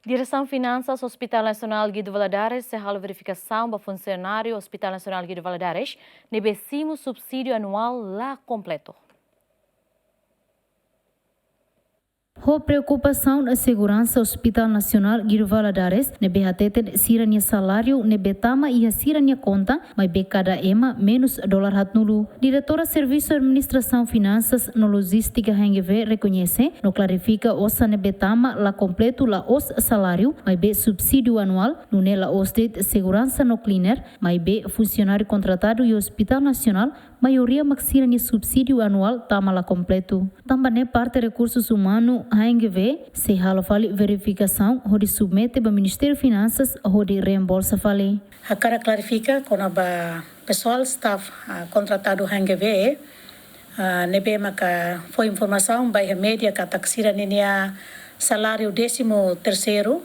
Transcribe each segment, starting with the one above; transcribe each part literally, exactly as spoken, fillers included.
Diresaun Finansas Hospital Nasionál Guido Valadares sei halo verifikasaun ba funsionáriu Hospital Nasionál Guido Valadares ne'ebé simu subsídiu anuál la kompletu. Ho preokupasaun seguransa Hospital Nasionál Guido Valadares ne'ebé hateten sira-nia saláriu ne'ebé tama iha sira-nia konta, maibé kada ema menus dolar haatnulu. Diretora Servisu Administrasaun Finansas no Lojístika H N G V rekoñese no klarifika osan ne'ebé tama la kompletu la'ós saláriu, maibé subsídiu anuál, nune'e la'ós de'it seguransa no cleaner, maibé funsionáriu kontratadu iha Hospital Nasionál, maioria mak sira-nia subsídiu anuál tama la kompletu. Tanba ne'e parte rekursus umanu H N G V sei halo fali verifikasaun hodi submete ba Ministériu Finansas hodi reembolsa fali. Hakarak klarifika kona-ba pesoál staff, ah, kontratadu H N G V, ah, ne'ebé maka fó informasaun ba iha média katak sira-ninia saláriu désimu terseiru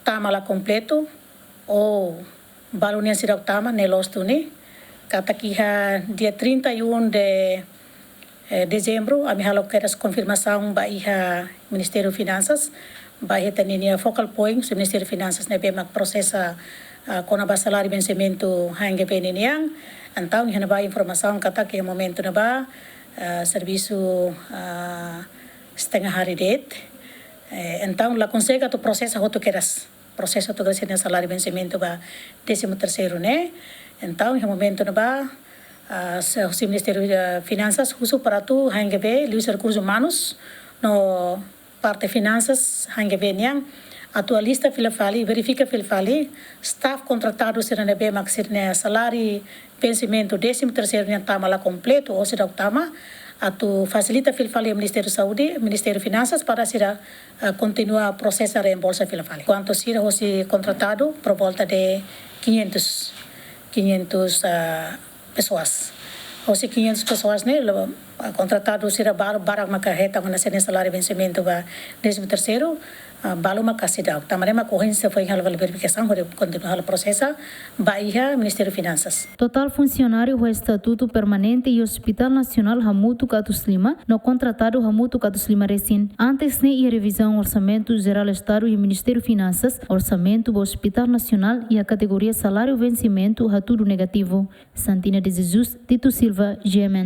tama la kompletu, ou balu nian seidauk tama, ne'e loos duni. Katak iha dia trinta e um de, eh, dezembru, ami halo kedas konfirmasaun ba iha Ministériu Finansas, ba iha ita-ninia focal points Ministériu Finansas ne'ebé mak prosesa, ah, kona-ba saláriu vensimentu H N G V ninian. Entaun iha ne'ebá informasaun katak iha momentu ne'ebá, ah, servisu, ah, setengah hari de'it. Eh, entaun la konsege atu prosesa hotu kedas. Prosesa hotu kedas sira-nia saláriu vensimentu ba désimu terseiru ne'e. Entaun iha momentu ne'ebá, ah, se, husi Ministériu, ah, Finansas husu para atu H N G V, liuhusi rekursus umanus no parte finansas H N G V nian atu alista fila fali, verifika fila fali staff kontratadu sira ne'ebé mak sira-nia saláriu vensimentu désimu terseiru nian tama la kompletu ou seidauk tama, atu fasilita fila fali Ministériu Saúde, Ministériu Finansas para sira, ah, kontinua prosesa reembolsa fila fali. Kuantu sira hosi kontratadu, por volta de quinhentos, quinhentos, ah, pesoas. Hosi quinhentos pesoas ne'e, lo, ah, kontratadu sira barak, barak maka hetan ona sira-nia saláriu vensimentu ba désimu terseiru, ah, balu maka seidauk. Tanba ne'e maka ohin sei foin halo fali verifikasaun hodi kontinua halo prosesa ba iha Ministériu Finansas. Totál funsionáriu ho estatutu permanente iha Hospital Nasionál hamutuk atus lima, no kontratadu hamutuk atus lima resin. Antes ne'e iha revizaun Orsamentu Jerál Estadu iha Ministériu Finansas, orsamentu ba Hospital Nasionál iha kategoria saláriu vensimentu hatudu negativu. Santina de Jesus, Tito Silva, G M N.